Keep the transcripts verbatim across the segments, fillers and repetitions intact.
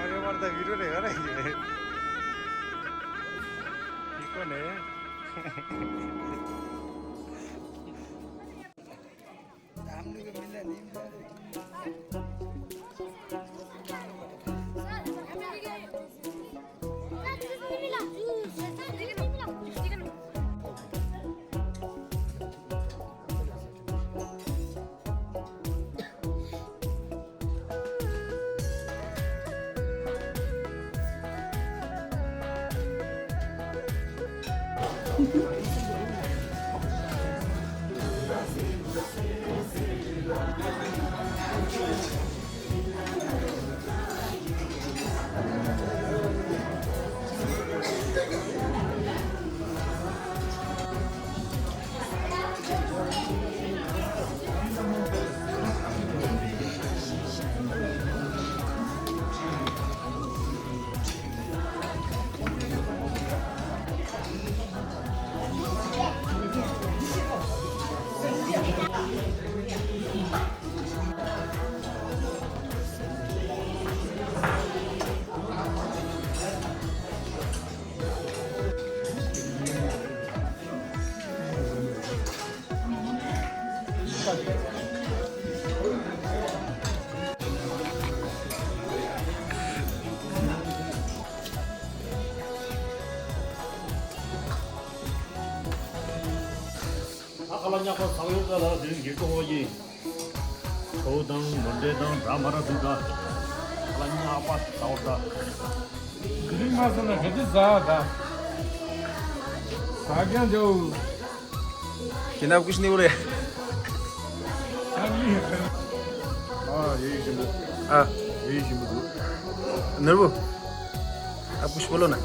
अरे मर्दा वीडियो नहीं बना ये। ठीक हो ने? ཨ་ཁ་ལ་ཉག་པ་ཟག་ཡོད་ཀ་ལ་དེ་རིང་གི་གཏོང་བ་ཡིན། ཁོ་དང་མོན་ཏེ་དང་འདྲ་མ་ར་འདུག་ད། ཁ་ལ་ཉག་པ་ཟག་ད། དེ་རིང་མ་ཟ་ན་ག་དུས་ཟ་ད། ཟ་ཀྱང་འཇོ། ཁྱེད་ན་ཀུཤ་ནི་བོ་རེ། ཨ་ཡེ་ཞིམ་པོ། ཨ་ཡེ་ཞིམ་པོ་འདུག་ནོར་བུ། ཨ་ཀུཤ་བོ་ལོ་ན།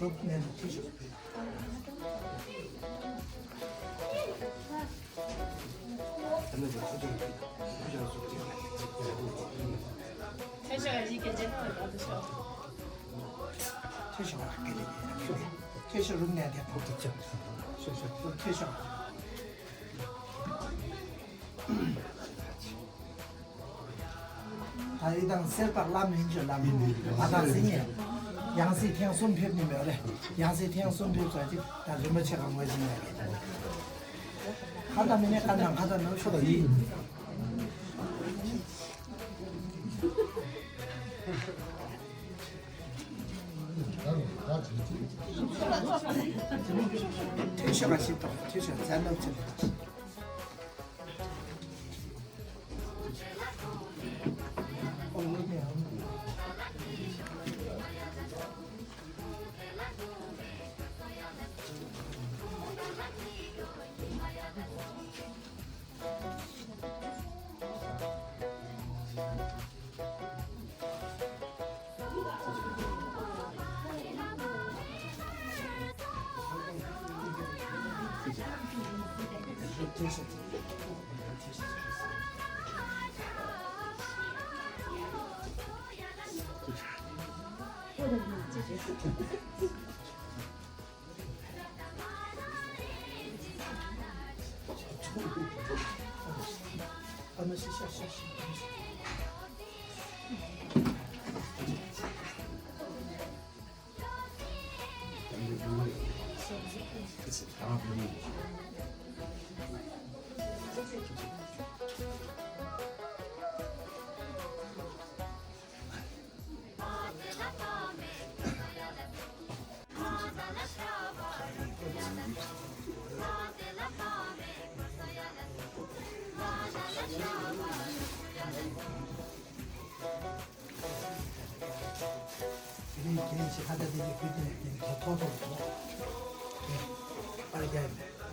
ད་ཡི་དང་སེར་པ་བླ་མིན་གྱི་བླ་མིན་མ་དང་སེང་ངེ་ཡང་སྲིད་ཐེངས་གསུམ་ཕེབས་ནི་མེད་རེད། ཡང་སྲིད་ཐེངས་གསུམ་ཕེབས་ཚར་གྱི་ད་རིན་པོ་ཆེ་ག་ངོས་ཟིན་ཡ་རེད། ཁ་ད་མི་ནས་ཁ་ནང་ཁ་ད་ནང་ཤོ་ད་ཡིན། ཐེ་ཤ་ག་ཞིག་དང་ཐེ་ཤ་ཚན་ནོར་ཚན།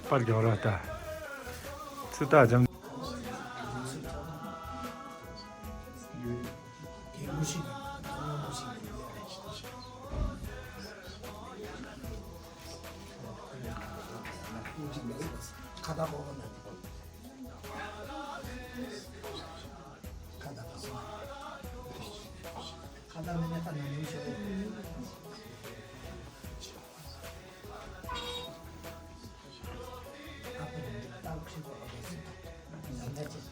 པར་རྒྱག་ར་ད། ཚུ་ད་ཇམ། ཁ་ད་གོ་གོ་ན། ཁ་ད་གོ་སོང་། ཁ་ད་མི་ནས་ཁ་ན་ནིང་ཤོ། ཨ་ཕ་རེ་ཏའུ་ཁྲི་གོ་ལོ་གོ་སི་ད་ད་ཅི།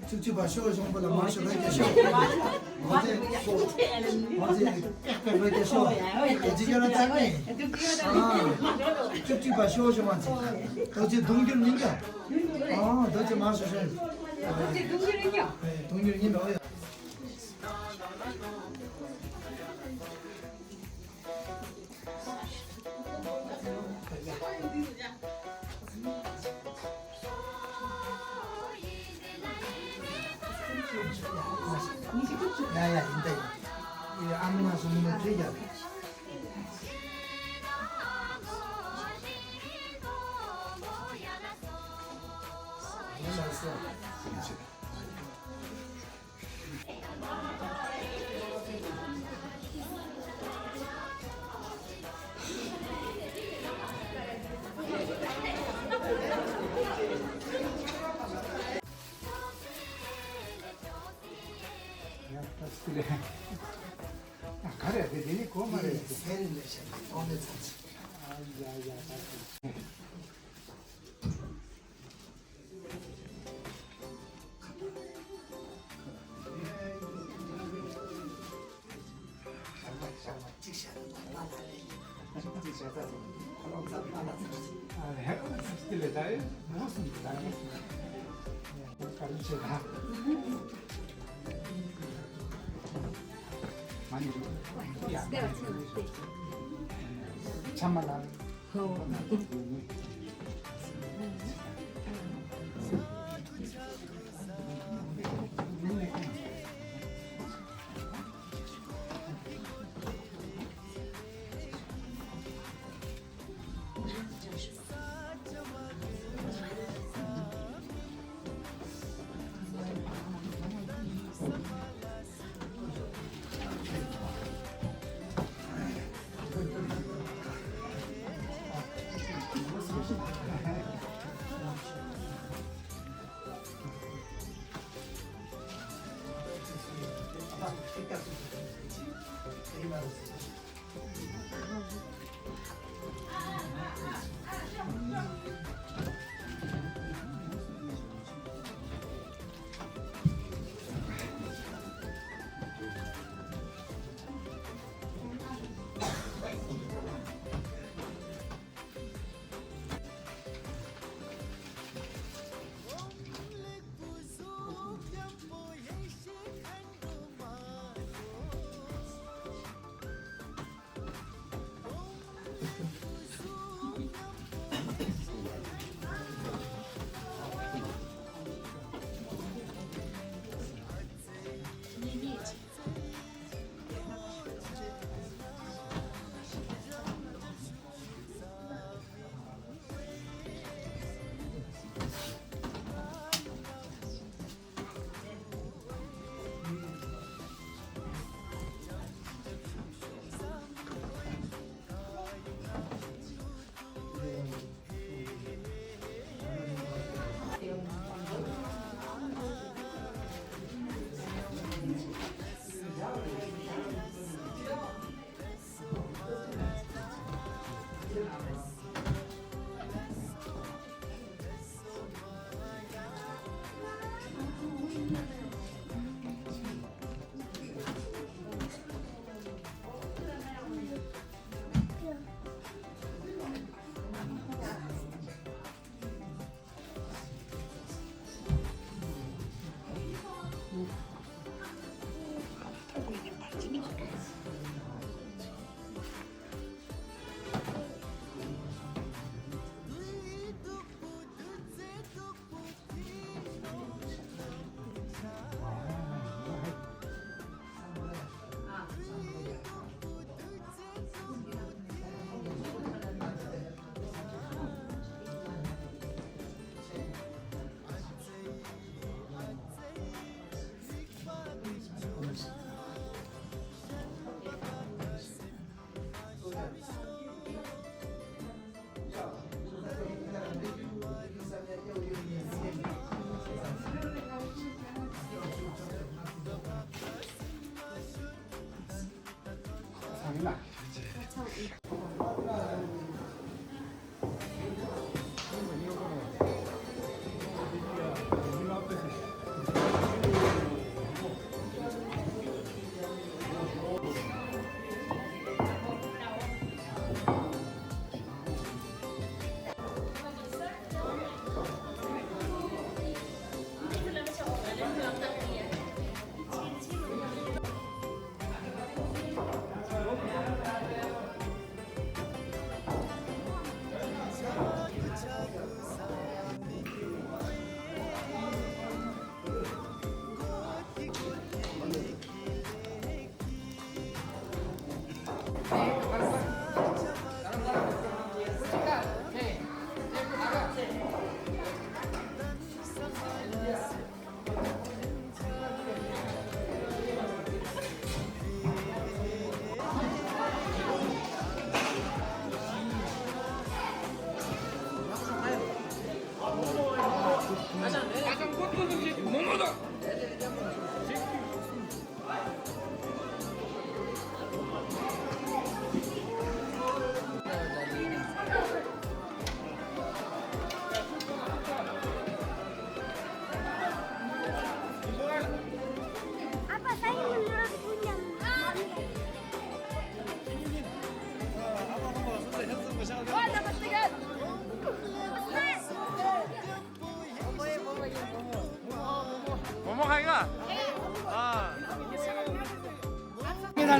བཅུ་གཅིག་པ་ཤོག་གཞོང་པོ་ལ་མར་ཤོག་རོལ་རྒྱག་ཤོག་ཨོ་ཙི། ཨོ་ཙི། རོལ་རྒྱག་ཤོག་ཨོ་ཙི། ཁྱོད་རང་ཚང་མས། ཨ། བཅུ་གཅིག་པ་ཤོག་གཞོང་པ་ཚོ། རྡོ་རྗེ་གདུང་བརྒྱུད་མིན་གྱི། ཨ། རྡོ་རྗེ་མར་ཤོག་ཤོག་རྡོ་རྗེ་གདུང་བརྒྱུད་མིན་གྱི། གདུང་བརྒྱུད་མིན་གྱི། ཨོ་ཡ། ཡ་ཡ་ཡིན་ད་ཡིན། ཨ་མ་ན་སོ་མི་ན་ཁྲིད་ཡ། ཡིན་ལ་སོ། ག་རེ་རེད། དེ་ནི་གོ་མ་རེད། ཟས་རིན་ལས་བྱས་ཏེ་གཏོང་ལེན་ཚང་ཚིག་ཨ་ཡ་ཡ་ད།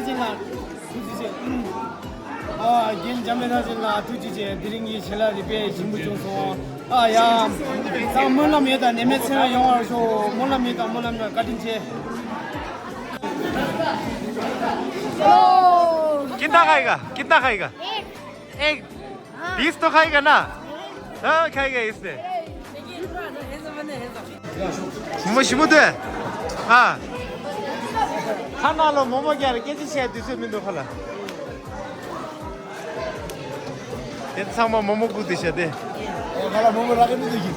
ཅན་ལ་ཐུགས་རྗེ་ཆེ། ཨ། རྒན་འཇམ་དཔལ་རང་བཞིན་ལ་ཐུགས་རྗེ་ཆེ། དེ་རིང་གི་ཞལ་ལག་རིག་པའི་ཞིམ་པོ་བྱུང་སོང་། ཨ་ཡ། ད་སྨོན་ལམ་ཡོད་ད། ནད་མེད་ཚེ་རིང་ཡོང་བར་ཤོག། སྨོན་ལམ་ཡོད་ད། སྨོན་ལམ་ཡོད། བཀའ་དྲིན་ཆེ། कितना खाएगा? कितना खाएगा? एक। एक। हाँ। बीस तो खाएगा ना? हाँ, खाएगा इसने। ཞིམ་པོ་ཞིམ་པོ་འདུག་ཨ། ཁ་ནང་ལ་མོག་མོག་རྒྱག་རེད། སྐད་ཆ་བཤད་དུས་ཚོད་མི་འདུག་ཁ་ལ། དེ་ཚང་མ་མོག་མོག་བསྐུར་ཏེ་བཤད་དེ། ཁ་ལ་མོག་མོག་རག་གི་མི་འདུག་གི།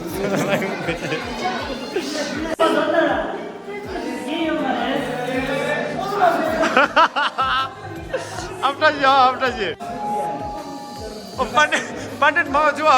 ཨ་ཕྲ་ཞིག་ཨ་ཕྲ་ཞིག་པཎྜི་པཎྜི་མང་ཆེ་བ།